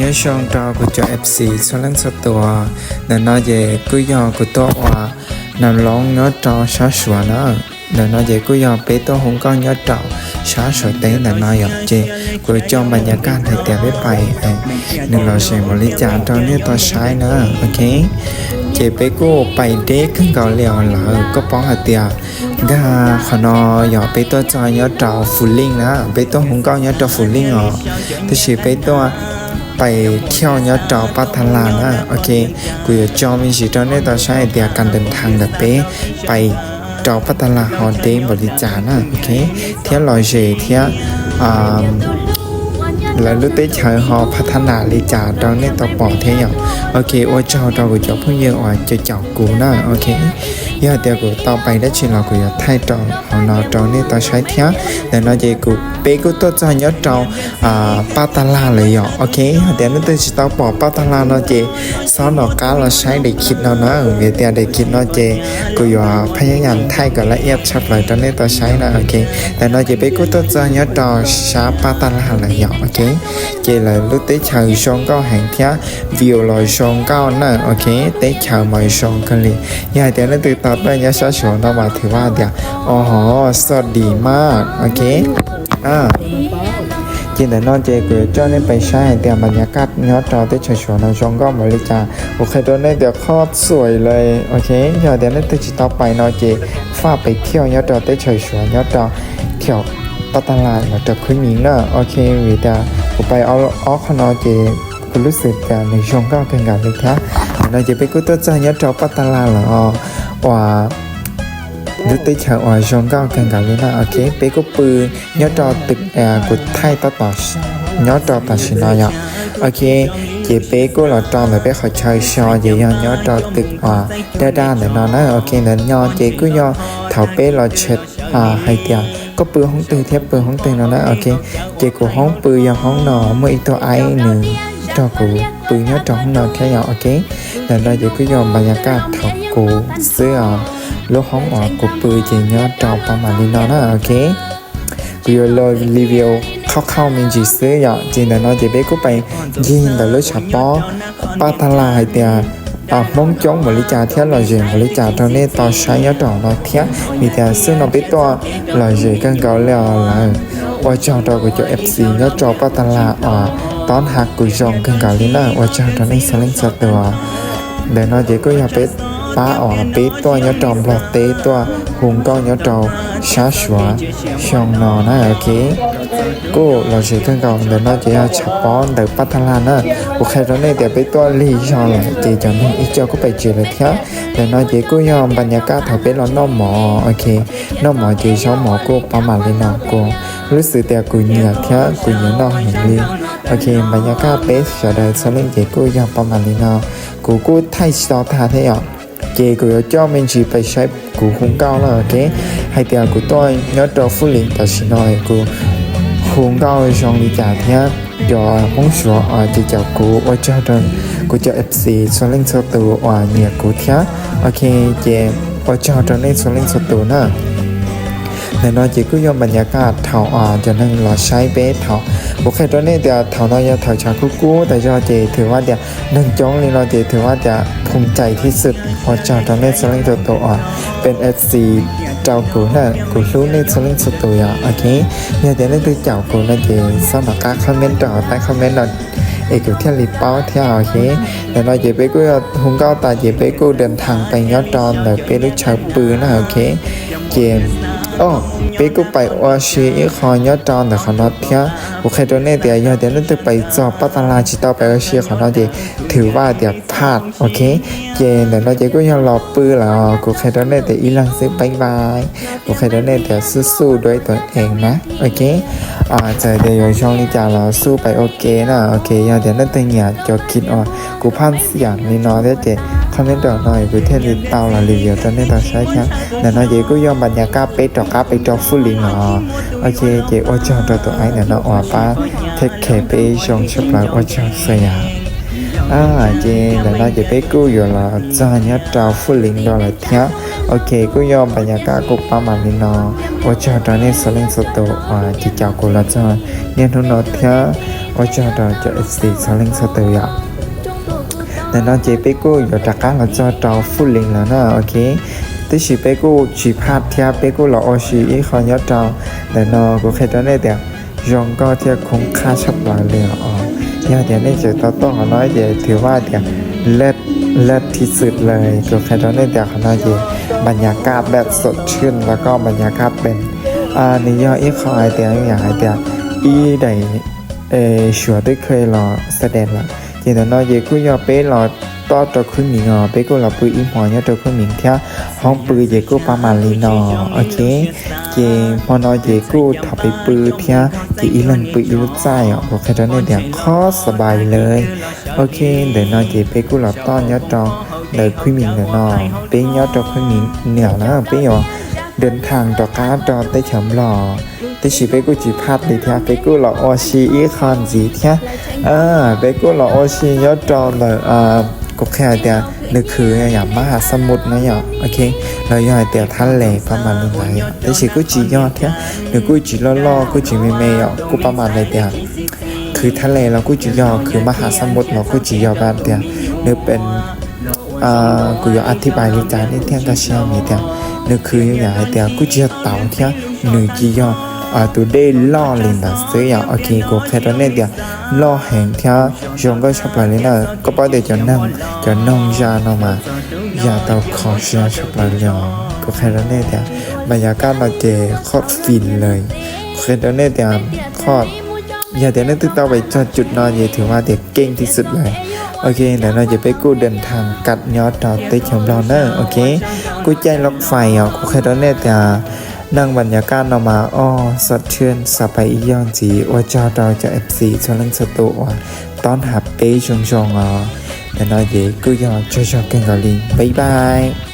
Nyob zoo rau kuv cov F C txhua leej txhua tus. Ntawm no ces kuj yog kuv tuaj ua nam loob nyob rau sab Suav na. Ntawm no ces kuj yog peb tuaj hu nkauj nyob rau sab Suav teb ntawm no yom. Ces kuv coj npa nyas kaj hais tias peb pais nws lom zem npaum li cas rau nej tau saib na, ok. Ces peb kuj pais deb kawg nkaus li os lawm, koj paub hais tias nkag qhov no yog peb tuaj txog nyob rau Fus Leej na, peb tuaj hu nkauj nyob rau Fus Leej os, tab sis peb tuaj pais thiauj nyob rau Paj Tag Las na, ok. Kuv yuav tso me ntsis rau nej tau saib hais tias kas dees thas ntawm peb pais rau Paj Tag Las ho deb npaum li cas na, ok, thiab lom zem thiab lawv lub teb chaws ho pha thab nas li cas rau nej tau pom thiab yom. Ok, ua tsaug rau kuv cov phooj ywg uas caum kuv na, ok. Yog hais tias kuv tau pais dab tsi los kuv yuav thaij rau hauv no rau nej tau saib thiab. Ntawm no ces kuv, peb kuj tuaj txog nyob rau Paj Tag Las lawm yom, ok. Yog tias leej twg tsis tau pom Paj Tag Las no ces xob nov qab los saib daim khiv no na, vim tias daim khiv no ces kuv yuav phaj yab yas thaij kom laj iab tshaj plaws rau nej tau saib na, ok. Ntawm no ces peb kuj tuaj txog nyob rau sab Paj Tag Las lawm yom, ok. Ces lawv lub teb chaws zoo nkauj heev thiab view los zoo nkauj na, ok. Teb chaws mas zoo kawg li. Yog hais tias leej twg tau tuaj nyob sab Suav no mas thwm vaj tias, o ho, xoj dim maj, ok. Ces ntawm no ces kuv yuav coj nej pais saib hais tias npa nyas kaj nyob rau teb chaws Suav no zoo nkauj npaum li cas. Kuv qhia rau nej tias qhov txuas lawm, ok. Yog tias nej twg tsis tau pais no ces faj pais thiauj nyob rau teb chaws Suav nyob rau thiauj Paj Tag Las los rau Khwb Miv na, ok. Vim tias kuv pais ob qho no ces kuv lub xwm tias nws zoo nkauj kawg nkaus li thiab. Ntawm no ces peb kuj tuaj txog nyob rau Paj Tag Las lawm os, uas lub teb chaws uas zoo nkauj kawg nkaus li na, ok. Peb kuj pw nyob rau twg kuv thaij tab tom nyob rau tam sim no yom, ok. Ces peb kuj los rau ntawm peb qhov chaw so ces yog nyob rau twg uas daj daj ntawm no na, ok. Ntawm no ces kuj yog thaum peb los check hais tias koj pw hoob twg thiab pw hoob twg no na, ok. Ces kuv hoob pw yog hoob no, muaj ib tug aib nws nrog kuv pw nyob rau hoob no thiab yom, ok. Ntawm no ces kuj yog npa nyas kaj thaum kuv xwb os. Lub hoob uas kuv pw ces nyob rau pab mam li no na, ok. Kuv yuav los review qhauj qhauj me ntsis xwb yom. Ces ntawm no ces peb kuj pais ncig ntawm lub tshav pob Paj Tag Las hais tias Hmoob coob npaum li cas thiab lom zem npaum li cas rau nej tau saib nyob rau no thiab. Vim tias xub no peb tuaj lom zem kawg nkaus li os lawm. Ua tsaug rau kuv cov F C nyob rau Paj Tag Las uas tob hab kuv zoo kawg nkaus li na, ua tsaug rau nej txhua leej txhua tus. Ntawm no ces kuj yog peb pab uas peb tuaj nyob rau Nplog teb tuaj hu nkauj nyob rau sab Suav xyoo no na, ok. Kuj lom zem kawg nkaus. Ntawm no ces yog tshav pob ntawm Paj Tag Las na. Kuv qhia rau nej tias peb tuaj lig zog lawm ces cov neeg ib co kuj pais tsev lawm thiab. Ntawm no ces kuj yog npa nyas kaj thaum peb los noj mov, ok. Noj mov ces zaub mov kuj pab mam li no, kuv lub xwm tias kuv nyiam thiab kuv nyiam noj heev li. Ok, npa nyas kaj peb sawv daws txhua leej ces kuj yog pab mam li no. Kuv kuj thaij tsis tau tag thiab yom. Ces kuv yuav coj me ntsis pais saib kuv hu nkauj na, ok. Hais tias kuv tuaj nyob rau Fub Leej tam sim no kuv hu nkauj zoo li cas thiab cov Hmoob Suav ces caum kuv, ua tsaug rau kuv cov F C txhua leej txhua tus uas nyiam kuv thiab, ok. Ces ua tsaug rau nej txhua leej txhua tus na. Ntawm no ces kuj yog npa nyas kaj thaum cov neeg los saib peb thaum, kuv qhia rau nej tias thaum no yog thaum tshav kub kub tas zog ces thwm vaj tias neeg coob li no ces thwm vaj tias phoo cais thiab xwb. Ua tsaug rau nej txhua leej txhua tus uas peb F C rau kuv na, kuv hlub nej txhua leej txhua tus yom, ok. Yog tias leej twg caum kuv no ces xob nov qab comment rau hauv qab comment no es kuv thiaj li paub thiab, ok. Ntawm no ces peb kuj hu nkauj tas ces peb kuj dam thas pais nyob rau ntawm peb lub chaw pw na, ok. Ces peb kuj pais ua si ib qho nyob rau ntawm qhov no thiab. Kuv qhia rau nej tias yog tias leej twg pais txog Paj Tag Las tsis tau pais ua si qhov no ces thwm vaj tias phaj, ok. Ces ntawm no ces kuj yog los pw lawm, kuv qhia rau nej tias ib leeg xwb, bye bye. Kuv qhia rau nej tias xub xub dua ib tus ees na, ok. Txawm tias yuav zoo li cas los xub pais ua ke na, ok. Yog tias leej twg nyiam cov kis uas kuv phaj xiam li no thiab ces comment rau no kuv thiaj li tau los review rau nej tau saib thiab. Ntawm no ces kuj yog npa nyas kaj peb rov qab pem rau Fub Leej lawm, ok. Ces ua tsaug rau tus aib ntawm no uas pab take care peb zoo tshaj plaws, ua tsaug xwb yom. Ces ntawm no ces peb kuj yuav los txog nyob rau Fub Leej dua lawm thiab, ok. Kuj yog npa nyas kaj kuj pab mam li no, ua tsaug rau nej txhua leej txhua tus uas caum kuv los txog niaj hnub no thiab. Ua tsaug rau cov F C txhua leej txhua tus yom. Ntawm no ces peb kuj yuav rov qab los txog rau Phú Lĩnh lawm na, ok. Tab sis peb kuj tsis phaj thiab, peb kuj los ua si ib qho nyob rau ntawm no. Kuv qhia rau nej tias zoo nkauj thiab khoob qhaj tshaj plaws li os. Yog tias nej tseem tau tuaj qhov no ces thwm vaj tias lawv lawv thib xwm lawm. Kuv qhia rau nej tias qhov no ces บรรยากาศแบบสดชื่น แล้วก็ บรรยากาศเป็น nws yog ib qho hais tias yam hais tias ib daim suav twb kha los xa des lawm. Ces ntawm no ces kuj yog peb los toj rau khwb miv os, peb kuj los pw ib hmo nyob rau khwb miv thiab. Hoob pw ces kuj pab mam li no, ok. Ces hmo no ces kuj thov peb pw thiab, ces ib leeg pw ib lub txaj os. Kuv qhia rau nej tias qhov xa npais lawm. Ok, ntawm no ces peb kuj los toj nyob rau ntawm khwb miv ntawm no. Peb nyob rau khwb miv niam na, peb yuav เดินทาง rov qab rau teb chaws Nplog. Tab sis peb kuj tsis phaj li thiab, peb kuj los ua si ib qho ntxiv thiab. Peb kuj los ua si nyob rau ntawm, kuv qhia hais tias nws khwv yam มหาสมุทร na yom, ok, los yog hais tias thab les pab mam li ntawd yom. Tab sis kuj tsis yog thiab, nws kuj tsis loj loj kuj tsis me me yom, kuj pab mam li tias khwv thab les los kuj tsis yog, khwv มหาสมุทร los kuj tsis yog, pab tias nws pes kuv yuav อธิบาย li cas nej thiaj nkag siab tias nws khwv yam hais tias kuj tsis yog tauv thiab, nws tsis yog tus dej loj li ntawd xwb yom. Ok, kuv qhia rau nej tias loj heev thiab zoo nkauj tshaj plaws li na. Koj paub tias cov noog, cov noog zaj no mas zaj tau kho siab tshaj plaws li os. Kuv qhia rau nej tias บรรยากาศ no ces qhov fin lawm. Kuv qhia rau nej tias qhov yog tias nej twb tau pais txog จุด no ces thwm vaj tias keej thib xwm lawm. Ok, ntawm no ces peb kuj เดินทางกลับ nyob rau teb chaws Nplog na. Ok, kuj caij loj fais os. Kuv qhia rau nej tias neej บรรยากาศ no mas o, สดชื่น xa pais ib zaug ntxiv. Ua tsaug rau cov F C txhua leej txhua tus uas tab has peb zoo zoo os. Ntawm no ces kuj yog tsaug zog kawg nkaus li, bye bye.